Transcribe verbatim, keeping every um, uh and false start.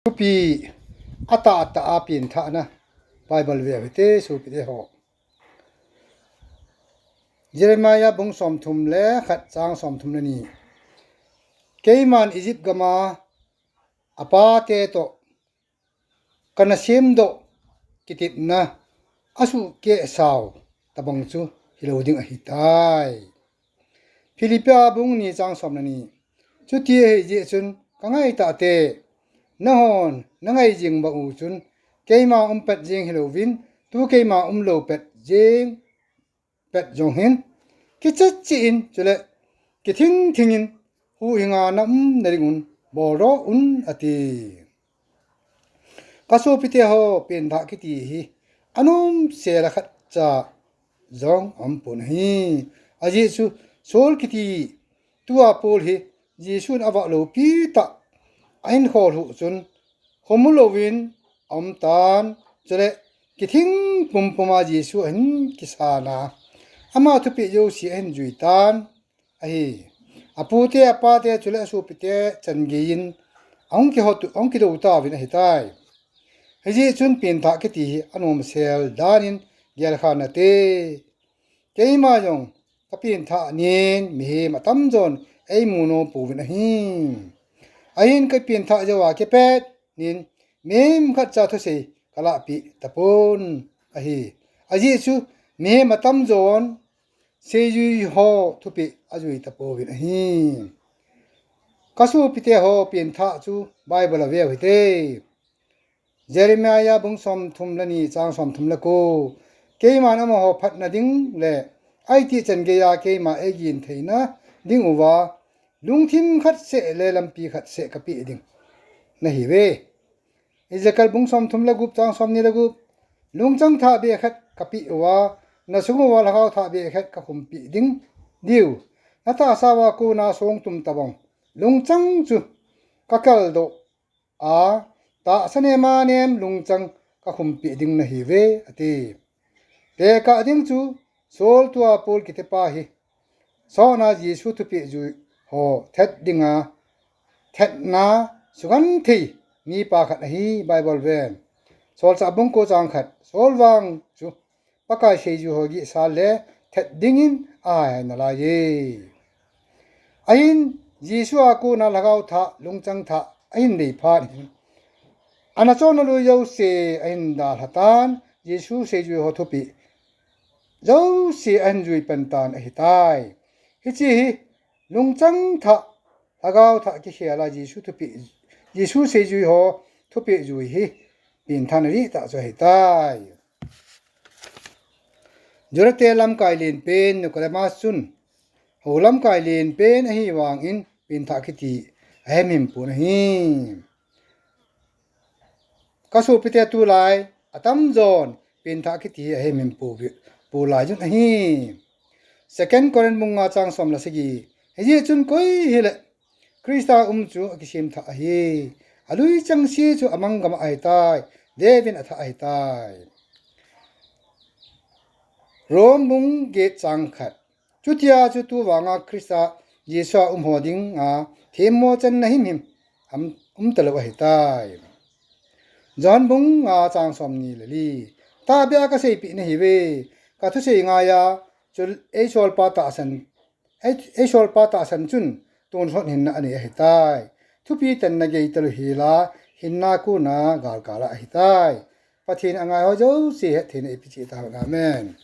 Thupi atah tah a pengthahna Bible ve u hite, sopite ho. Jeremiah bung somthum le khat chang somthum le ni. Keiman Egypt gama apate toh kana semdoh kitepna asuhkeh sao tabang chu hilou ding ahitai. Philippi bung ni chang som le ni. Chuti ahi jeh chun ka ngai tahte, nahon na ngai jing bang u chun, keima um pet jeng hilouvin, tu keima um lou pet jeng pet jong hin, kicha cheh in, chule kithing thing in, huhhinga na umna ding un boldoh un, ati. Ka sopite ho, pengthah kiti hi anom sel a khatcha jong aumpon ahi. Ajeh chu Saul kiti tua Paul hi Jesun avah loupi tah a ahin kholhuh chun, khomu louvin aum tan, chule kithing pumpum a Jesu ahin kisan a, ama thupeh jouse ahin jui tan ahi. Apute, apate, chule asopite chan geiyin ahung kihot u, ahung kidou tauvin ahitai. Hijeh chun pengthah kiti hi anom sel dan in gelkha nate. Keima jong ka pengthah nin mihem atamjon eimu nom pouvin ahi. Ahin ka pengthah jou a kipet nin mihem khatcha thusei ka lahpeh tapon ahi. Ajeh chu mihem atamjon seijui ho thupeh ajui tapouvin ahi. Ka sopite ho, pengthah chu Bible a ve u hite. Jeremiah bung somthum le ni chang somthum le ko. Keiman amaho phatna ding le aitih chan geiya keima eigin theina ding uva lungthim khat seh le lampi khat seh kapeh ding nahiuve. Ezekiel bung somthum le gup chang somni le gup. Lungchang thahbeh khat kapeh uva, nasung uva lhagao thahbeh khat kakhumpeh ding diu. Natahsa uva kona songtum tabang lungchang chu kakaldoh a, tahsa nema nem lungchang kakhumpeh ding nahiuve, ati. Tekah ding chu Saul tua Paul kitipa hi, sotna Jesu thupeh jui ho thet dinga thetna sugenthei mipa khat ahi, Bible ven. Solchah bung ko chang khat. Saul vang chu Pakai seijui ho gihsal le thet dingin ahai nalaiye. Ahin Jesu a kona lhagao thah, lungchang thah ahin nei phat hin, ana chonna lui jouse ahin dalha tan, Jesu seijui ho thupeh jouse ahin jui pan tan ahitai. Hiche hi lungchang thah, lhagao thah kikhel a Jesu thupeh, Jesu seijui ho thupeh jui hi pengthahna dihtah chu ahitai. Judate lamkai lenpen Nicodemus chun, hou lamkai lenpen ahivangin pengthah kiti ahemhim pon ahi. Ka sopite, tulai atamjon pengthah kiti hi ahemhim pou, pou laijun ahi. Second Corinth bung nga chang som le sagi. Hijeh chun koi hile Christa um chu akisemthah ahi. Alui chengse chu amang gam a ahitai. Deuvin athah ahitai. Rome bung get chang khat. Chutia chu tuvanga Christa Jesu a um ho dinga themmo channa himhim um talou ahitai. John bung nga chang somni le li. Tahbeh a kaseipeh nahiuve. Kathusei ngaiya chu eisolpa tahsan, ei, eisolpa tahsan chun tonsot hinna anei ahitai. Thupi tanna gei talou hela, hinna kona galkal a ahitai. Pathen in angai ho jouse hetthei na eipe cheh tahen. Amen.